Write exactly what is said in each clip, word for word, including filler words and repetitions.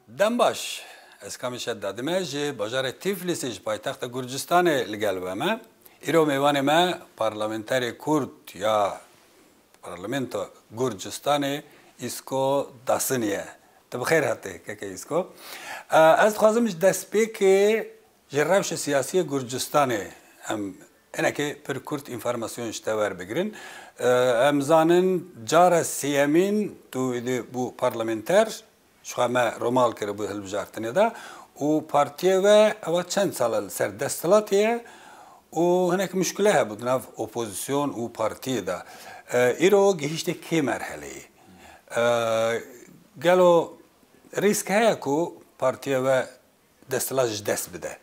Dem baş. Ez Kamîl Şedadî me ji bajarê Tiflisê ji paytexta Gurcistanê li gel we me. Îro mêvanê me parlamenterê Kurd ya Parlamento Gurcistanê Îsko Dasinî ye. Tu bi xêr hatî keke Îsko. E, ez dixwazim ji destpêkê ji rewşa siyasî yê Gurcistanê em hinekê pir kurt înformasyon ji te werbigirin. E, em zanin cara sêyemîn tu êdî bû parlamenter, ji xwe me romal kiribû hilbijartinê de û partiyê we ewa çend sal e li ser desthilatê ye û hinek muşkile hebû di nav opozîsyon û partiyê de. E, îro gihîştê kê merheleyê? E, gelo rîsk heye ku partiyê we desthilat ji dest bide?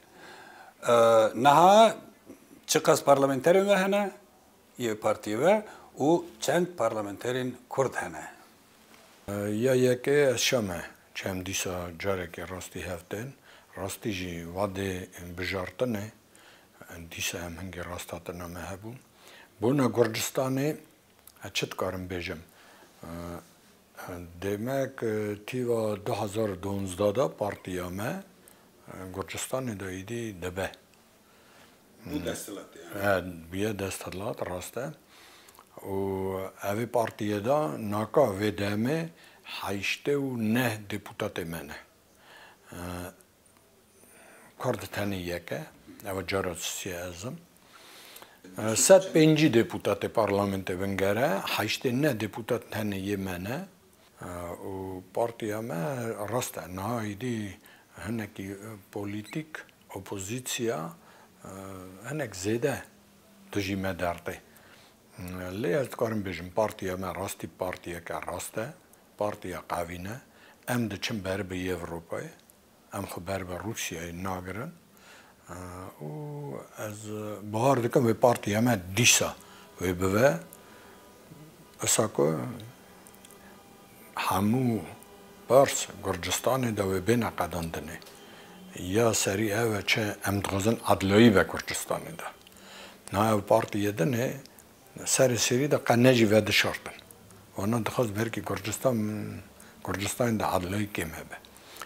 E, niha çiqas parlamenterên we hene yê partiyê we û çend parlamenterên Kurd hene? Ya yekê ez şa me, çem dîsa carekê rastî hev tên, rastî jî wadê bijartinê, dîsa em hingê rasthatina me hebûn. Bona Gurcistanê, ez çi dikarim bêjim? Demek, tîva du hezar û duwazdeh de partiya me Gurcistanê de êdî dibe. Bû desthilat yani. E, bûye desthilat, rast e. Û evê partiyê de naka vê demê heştê û neh deputatê me ne. E, Kurd tenê yek e, ev cara siyê ezim. E, sed pêncî deputatê parlamentê bingere, heştê neh deputat tenê yê me ne. E, û partiya me rast e, niha êdî hinekî, e, polîtîk, opozîsiya, e, hinek zêde dijî me dertê. Lê ez dikarim bêjim, partiya me rastî partiyeke rast e, partiya qewî ne. Em diçin ber bi Ewropayê, em xwe ber bi Rûsyayê nagirin. Û ez bahar dikim wê partiya me dîsa wê bive. Wisa ku hemû pers Gurcistanê de wê bêne qedandinê. Ya serî ev e çi em dixwazin edlayî be Gurcistanê de. Na ev partiyê din ê serê serî de qe ne jî vedişartin. Wana dixwest belkî Gurcistan, Gurcistanê de edlayî kêm hebe.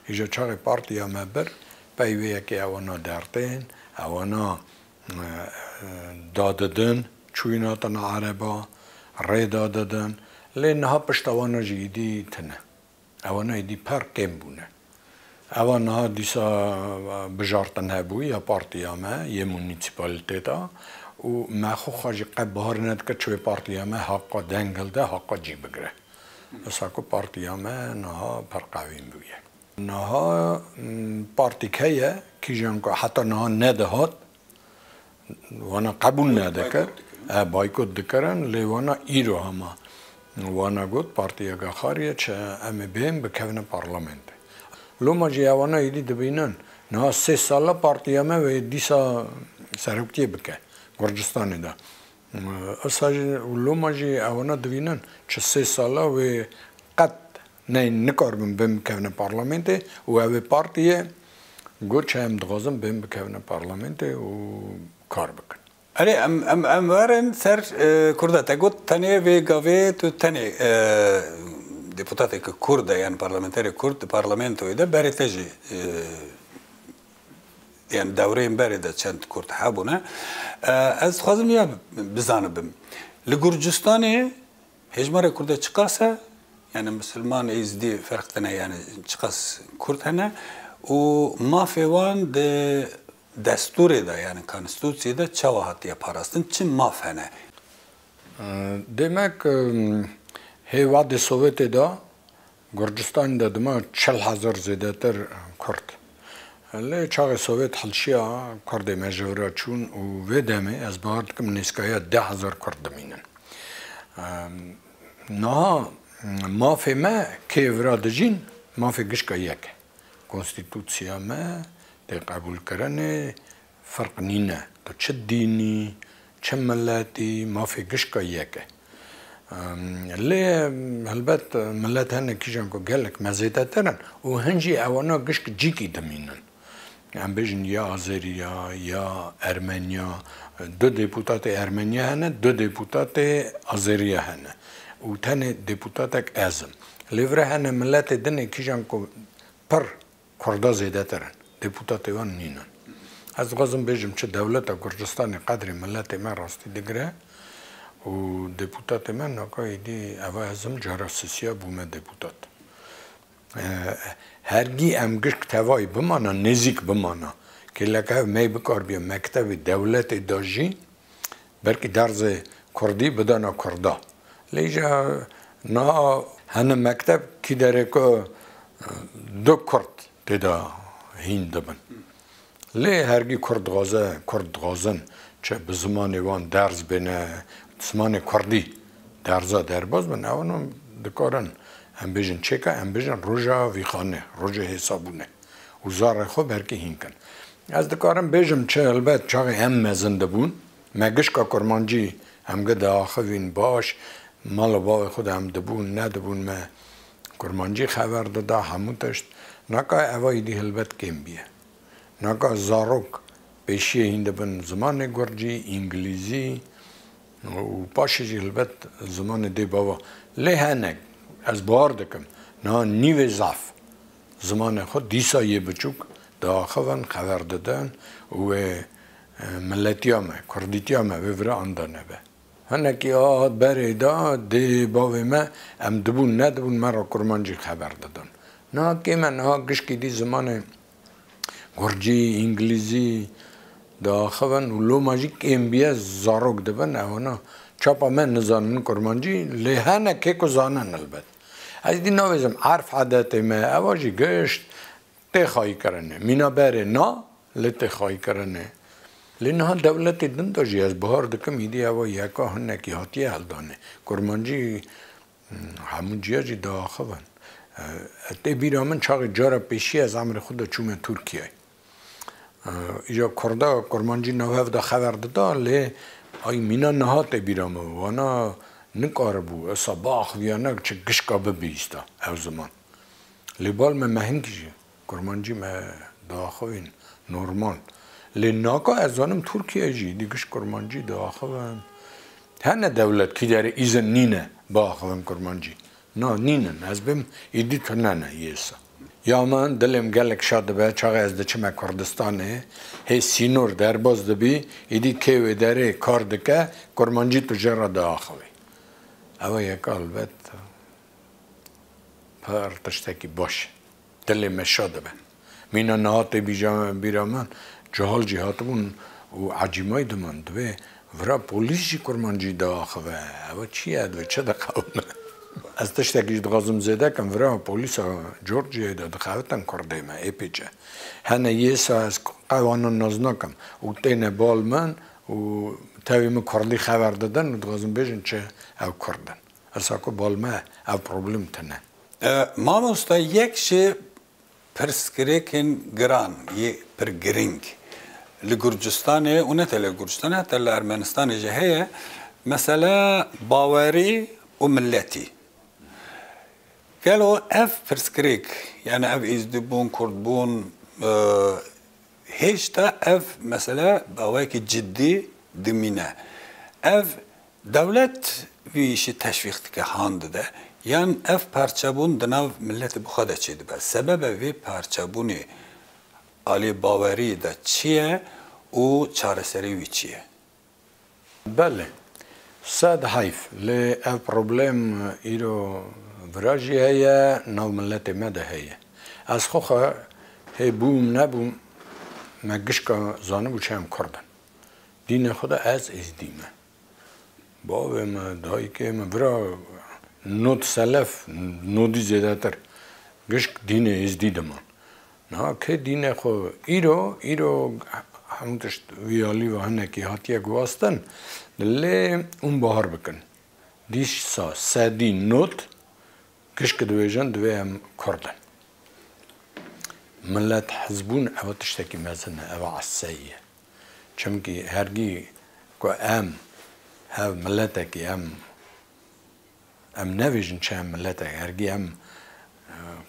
Îja çaxê partiya me bir, pey wê yekê ewana dertên, ewana, e, e, dadidin, çûyîn hatina ereba, rê dadidin. Lê niha pişta wana jî êdî tune. Ewana êdî per kêm bûne. Ewa niha dîsa bijartin hebû ya partiya me yê munîsipalîteta û me xwe xwe jî qe bahar nedikir çi wê partiya me haqa deng hilde, haqa cî bigire. Wisa ku partiya me niha per qewîn bûye. Niha, m, partîk heye, kîjan ku heta niha nedihat, wana qebûl nedikir. Baykot dikirin. E, baykot dikirin, lê wana îro hema wana got, partiya Gexarî ye, çi em ê bên bikevine parlamentê. Loma jî ewana êdî dibînin, niha sê sala partiya me wê dîsa seroktiyê bike Gurcistanê de. Esa jî û loma jî ewana divînin, çi sê sala wê qet neyên nikaribin bên bikevine parlamentê û ew ê partiyê got, çi em dixwazin bên bikevine parlamentê û kar bikin. Erê, em, em, em werin ser, e, Kurda. Te got tenê vê gavê tu tenê, e, deputateke Kurd e, yani parlamenterê Kurd di parlamentoyê de berê te jî, e, yani dewreyên berê de çend Kurd hebûne. E, ez dixwazim ya bizanibim. Li Gurcistanê hêjmarê Kurda çiqas e? Yani Misilman, Êzidî ferq tine, yani çiqas Kurd hene? Û mafê wan di destûrê de, yani konstitûsiyê de çawa hatiye parastin? Çi maf hene? Demek, hê wadê Sowêtê de Gurcistanê de dima çil hezar zêdetir Kurd. Lê çaxê Sowêt hilşiya, Kurdê me ji vira çûn û vê demê ez bawer dikim nêzîkaya deh hezar Kurd dimînin. Niha mafê me kê vira dijîn, mafê gişka yek e. Konstîtûsiya me tê qebûlkirinê, ferq nîne. Tu çi dînî, çi miletî, mafê gişka yek e. Lê helbet milet hene kîjan ku gelek me zêdetir in û hin jî ewana gişk cîkî dimînin. Em bêjin ya Azeriya, ya Ermeniya, du deputatê Ermeniya hene, du deputatê Azeriya hene û tenê deputatek ez im. Lê vira hene miletê dinê kîjan ku pir Kurda zêdetir in. Deputatê wan nînin. Ez dixwazim bêjim, çi dewleta Gurcistanê qedrê miletê me rastî digire û deputatê me naka êdî eva ez im cara sisiya bûme deputat. E, hergî em gişk tevayî bimana, nêzîk bimana. Kêleke ev mey bikarbiya mektevê dewletê de jî, belkî derzê kurdî bidana kurda. Lê îja niha hene mekteb kî derê ku, e, du kurd tê de hîn dibin. Lê hergî kurd dixwaze, kurd dixwazin çi bi zimanê wan derz bêne, zimanê kurdî derza derbas bin, ewana dikarin, em bêjin çêka, em bêjin roja vîxanê, roja hêsabûnê û zarê xwe belkî hîn kin. Ez dikarim bêjim çi, helbet çaxê em mezin dibûn, me gişka kurmancî em gi diaxivîn baş, mala bavê xwe de em dibûn, nedibûn me kurmancî xeber dida, hemû tişt. Naka eva êdî helbet kêm bîye. Naka zarok pêşiyê hîn dibin zimanê gurcî, îngilîzî û paşê jî helbet zimanê dê bava. Lê hene, ez bawer dikim, niha nîvê zaf zimanê xwe dîsa yê biçûk diaxivin, xeber didin û wê, e, miletiya me, kurdîtiya me wê vira anda nebe. Hinekî hat berê de dê bavê me, em dibûn nedibûn me re kurmancî xeber didin. Niha kêm e, niha gişkî dî zimanê gurcî, îngilîzî diaxivin û loma jî kêm bîye zarok dibin, ewana çapa me nizanin kurmancî, lê hene kê ku zanin helbet. Ez dî nabêjim erf edetê me, eva jî gişt tê xayîkirinê. Mîna berê na, lê tê xayîkirinê. Lê niha dewletê din de jî ez bahar dikim, îdî eva yeka hinekî hatiye heldanê. Kurmancî, hmm, hemû ciya jî diaxivin. E, tê bîra min çaxê cara pêşî ez emrê xwe de çûme Tirkiyeyê. E, îja kurda kurmancî nav hev de xeber dida, lê ay mîna niha tê bîra min. Wana nikaribû, esa biaxiviya ne çi gişka bibihîsta ew ziman. Lê bal me, me hinkî jî kurmancî me diaxivîn normal. Lê naka ez zanim Tirkiye jî dî giş kurmancî diaxivin. Hene dewlet kî derê îzin nîne biaxivin kurmancî. Na nînin, ez bêm îdî tune ne yêsa. Ya min dilê min gelek şa dibe, çaxê ez diçime Kurdistanê, hê sînor derbas dibî, îdî kê wê derê kar dike, kurmancî tu jê re diaxivî. Ew yek helbet. Pir tiştekî baş. Dilê me şa dibe. Mîna niha tê bîja-, bîra min, cihal jî hatibûn û ecîmayî diman, divê vira polîs jî kurmancî diaxive. Ew çi ye, divê çi diqewime? Ez tiştekî jî dixwazim zêde kim, vira polîsa Georgiayê de dixebitin kurdê me, ê pêçe. Hene yê sa ez qewana nas nakim û têne bal min û tevî min kurdî xeber didin û dixwazin bêjin çi ew kurd in. Esa ku bal me ev problem tune. E, mamosta, yek ji pirsgirêkên giran yê pir giring li Gurcistanê û ne tenê li Gurcistanê, heta li Ermenistanê jî heye, mesele bawerî û miletî. Gelo ev pirsgirêk, yani ev êzdîbûn, kurdbûn, e, hêşta ev mesele bi awayekî ciddî dimîne. Ev Dewlet vî îşî teşwîq dike, han dide, yan ev parçebûn di nav miletê bi xwe de çêdibe? Sebebe vê parçebûnê alî bawerî de çi ye û çareserê wî çi ye? Belê. Sed heyf, lê ev problem îro vira jî heye, nav miletê me de heye. Ez xwe xwe hê bûm nebûm, me gişka zanibû çi em kurd in. Dînê xwe de ez êzdî me. Bavê me, dayikê me, vira nod selef, nodî zêdetir gişk dînê êzdî diman. Niha kê dînê xwe îro, îro hemû tişt vî alî ve hinekî hatiye guhastin, lê hûn bahar bikin. Dîsa sedî nod gişk dibêjin, divê em kurd in. Milet hizbûn, ew tiştekî mezin e, ew eseyî ye. Çimkî hergî ku em hev miletekî, em, em nevêjin çi em miletek, hergî em, e,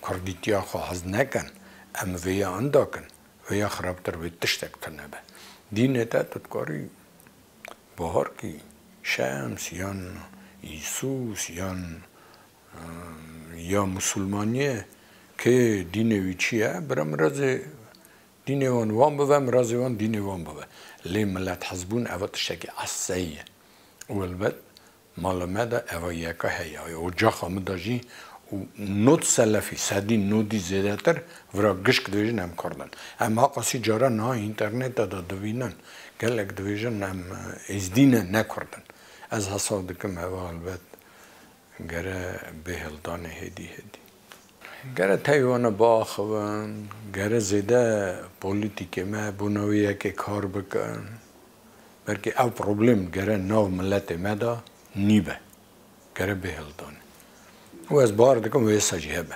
kurdîtiya xwe hez nekin, em vêya inda kin, vêya xirabtir wê tiştek tune be. Dînê te tu dikarî baharkî Şems yan Îsûs yan, e, ya Musulmaniyê Kê dînê wî çi ye? Bira mirazê dînê wan wan bibe, mirazê wan dînê wan bibe. Lê milet hizbûn eva tiştekî eseyî ye. Û helbet mala me de eva yeka heye. Ocaxa min de jî û nod selefî, sedî nodî zêdetir vira gişk dibêjin em Kurd in. Em haqasî cara niha înterneta de dibînin. Gelek dibêjin em Êzdî ne, ne Kurd in. Ez hesab dikim eva helbet gere bê hildanê hêdî hêdî. Gere tevî wana biaxivin, gere zêde polîtîkê me bona wê yekê kar bikin. Belkî ev problem gere nav miletê me de nîbe. Gere bê hildanê. Û ez bawer dikim wê sa jî hebe.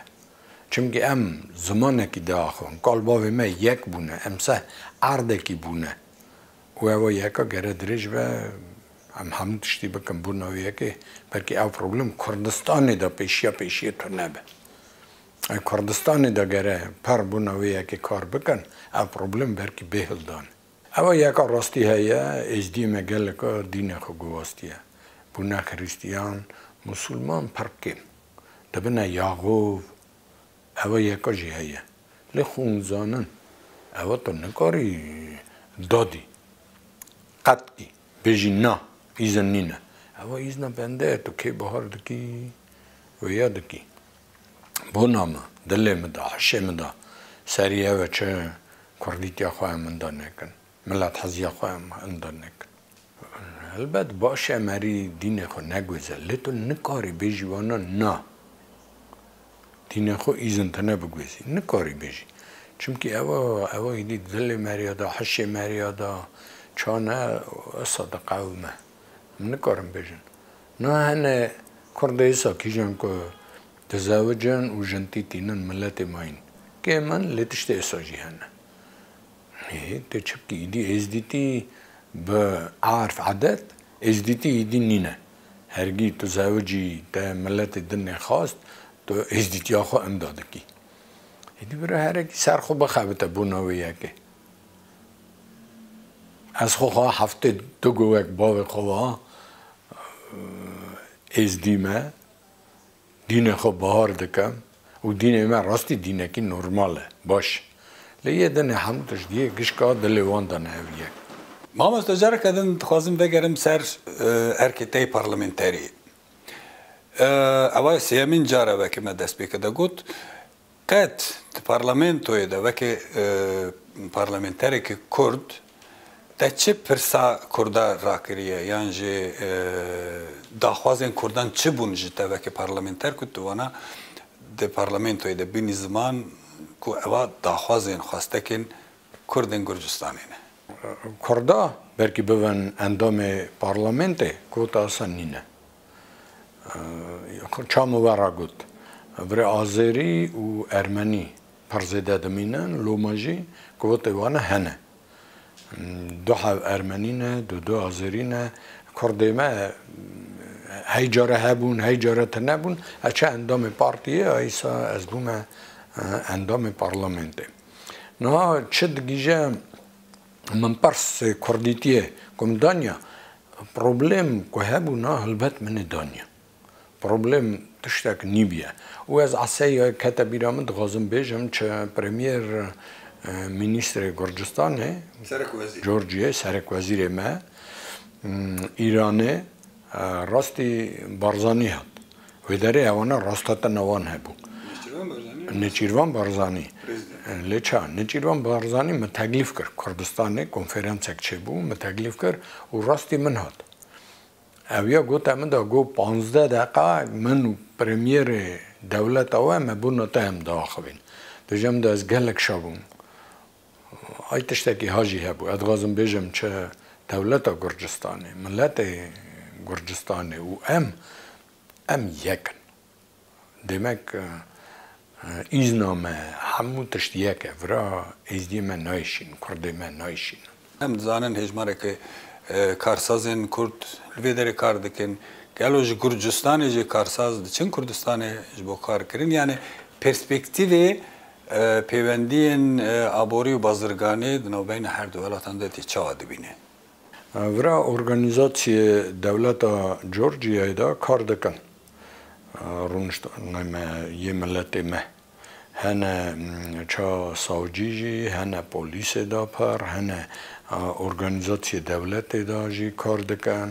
Çimkî em zimanekî diaxivin. Kal bavê me yek bûne, em se erdekî bûne. Û ewa yeka gere dirêj be, em hemû tiştî bikin bona wê yekê, belkî ew problem Kurdistanê de pêşiya pêşiyê tune be. Ê Kurdistanê de gere per bona wê yekê kar bikin, ev problem belkî bê hildan. Ewa yeka rastî heye, êzdiyê me geleka dînê xwe guvastiye. Bûne Xiristiyan, Musulman pir kêm. Dibine Yaxûv, Ewa yeka jî heye. Lê xwe hûn zanin, ewa tu nikarî dadî, qetkî, bêjî na, îzin nîne. Ewa îzna bende ye, tu kê bahar dikî, wêya dikî. Bona min, dilê min de, hişê min de, serî ew e çi kurdîtiya xwe em inda nekin. Milethiziya xwe em inda nekin. Helbet baş e, em erî dînê xwe neguêze. Lê tu nikarî bêjî wana na. Dînê xwe îzin tine biguêzî. Nikarî bêjî. Çimkî ewa, ewa êdî dilê me rê ya da, hişê me rê ya da, çane, esa diqewime. Em nikarin bêjin. Na hene Kurdê êsa kîjan ku dizewicin û jin tî tînin miletê mayîn. Kêm in, lê tiştê êsa jî hene. Ê, tu çi bikî? Îdî êzdîtî bi erf, edet, êzdîtî îdî nîne. Hergî tu zewicî, te miletê din nêxwast, tu êzdîtiya xwe imda dikî. Îdî bira herekî ser xwe bixebite bona wê yekê. Ez xwe xwe heftê du go wek bavê xwe wa, êzdî me. Dînê xwe bahar dikim û dînê me rastî dînekî normal e, baş. Lê yê dinê hemû tişt diyê gişka dilê wan de ne ev yek. Mamoste, careke din dixwazim vegerim ser, e, erkê te yê parlamenterî. E, ewa sêyemîn car e weke me dest pê kir de got, Qet di parlamentoyê de weke, e, parlamenterekî Kurd te çi pirsa Kurda rakiriye yan jî, e, daxwazên Kurdan çi bûn ji te weke parlamenter ku tu wana di parlamentoyê de bînî ziman ku eva daxwazên xwestekên Kurdên Gurcistanê ne? Kurda belkî bibin endamê parlamentê, kota asa nîne. Çamu we ra got, virê Azerî û Ermenî pir zêde dimînin, loma jî kotê wane hene. Du heb Ermenî ne, du du Azerî ne. Kurdê me hey care hebûn, hey care tune bûn. Ez çi endamê partiyê, aysa ez bûme, e, endamê parlamentê. Niha çi digihîje min pirs kurdîtiyê ku min daniya, problem ku hebû na hilbet min ê daniya. Problem tiştek nîbiye. Û ez esey kete bîra min, dixwazim bêjim, çi Premier, e, Ministrê Gurcistanê, Serek Wezîr. Georgiyê, Serek Wezîrê me, m, Îranê, e, rastî Barzanî hat. Wê derê ewana rasthatina wan hebû. Nêçîrvan Barzanî? Nêçîrvan Barzanî. Prezîdent. Lê ça, Nêçîrvan Barzanî min teklîf kir. Kurdistanê konferansek çêbû, min teklîf kir û rastî min hat. Ew ya gote min de, got, panzdeh deqa min û premyerê dewleta we me bona te em diaxivîn. Dibêje min de ez gelek şa bûm. Ay tiştekî ha jî hebû. Ez dixwazim bêjim çi dewleta Gurcistanê, miletê Gurcistanê û em, em yek in. Demek, e, e, îzna me, hemû tişt yek e. Vira êzdiyê me nayşîn, kurdê me nayşîn. Em dizanin hêjmareke, e, karsazên kurd li vê derê kar dikin. Gelo ji Gurcistanê jî karsaz diçin Kurdistanê ji bo kar kirin? Yani perspektîvê, e, pêwendiyên, e, aborî û bazirganî di navbeyna her du welatan de tê çawa dibîne? Vira organîzasyê dewleta Georgiyayê de kar dikin. Rûniştine me yê miletê me. Hene, mm, ça savcî jî, hene polîsê de par, hene, a, organîzasyê dewletê de jî kar dikin,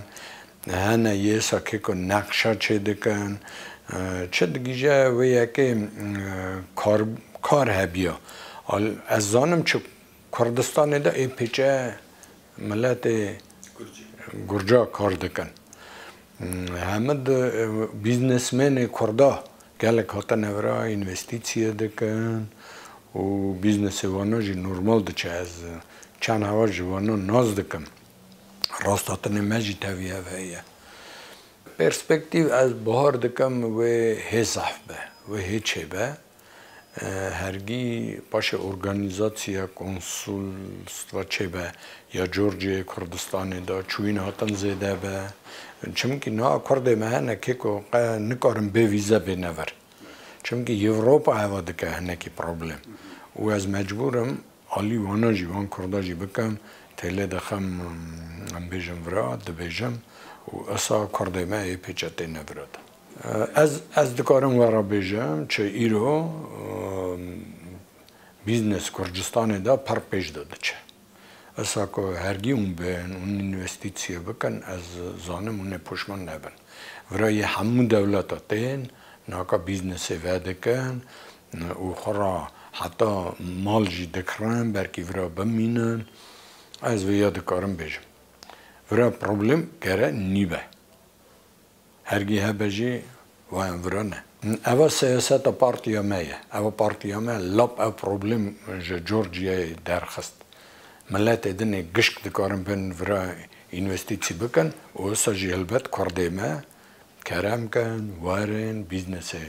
hene yê sakê ku neqşa çê dikin, e, çi digije wê yekê, mm, kar, kar hebiya. Al-, ez zanim çi Kurdistanê de ê pêçe miletê Gurca kar dikin. Hmm, heme di, e, bîznesmenê Kurda gelek hatine vira, învestîsiye dikin û bîznesê wana jî normal diçe. Ez çend hewa ji wana nas dikim. Rasthatinê me jî tevî hev heye. Perspektîf ez bahar dikim wê hê zehf be, wê hê çêbe. E, hergî paşê organîzatsiya konsulstva çêbe ya Georgiyayê Kurdistanê de çûyîn hatin zêde be. Çimkî niha Kurdê me hene kê ku qe nikarin bê vîze bêne vir. Çimkî Ewropa heva dike hinekî problem. Û ez mecbûr im alî wana jî, wan Kurda jî bikim, têlê dixim, em bêjin vira, dibêjim û esa Kurdê me ê pêçe têne vira de. Ez, ez dikarim we re bêjim, çi îro, em, bîznes Gurcistanê de pir pêş de diçe. Esa ku hergî hûn bên, hûn învestîsiye bikin, ez zanim hûn ê poşman nebin. Vira yê hemû dewleta tên, naka bîznesê vedikin û xwe re heta mal jî dikirin, belkî vira bimînin. Ez vêya dikarim bêjim. Vira problem gere nîbe. Hergî hebe jî wayan vira ne. Eva siyaseta partiya me ye. Eva partiya me lap ev problem ji Georgiyayê derxist. Miletê din ê gişk dikarin bin vira învestîsî bikin û wisa jî helbet Kurdê me kerem kin, werin, bîznesê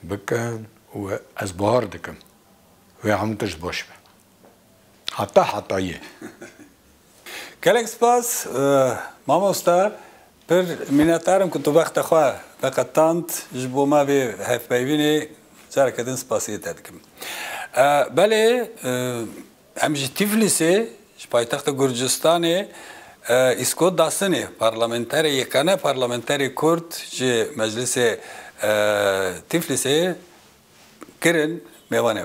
bikin û ez bahar dikim. Wê hemû tişt baş be. Heta hetayê. Gelek spas, e, mamosta. Pir minnetdar im ku tu wexta xwe veqetand ji bo me vê hevpeyvînê, careke din spasiyê te dikim. E, belê, e, em ji Tiflisê, ji paytexta Gurcistanê, e, Îskot Dasinê, parlamenterê yekane, parlamenterê Kurd ji Meclisê, e, Tiflisê kirin mêvanê we.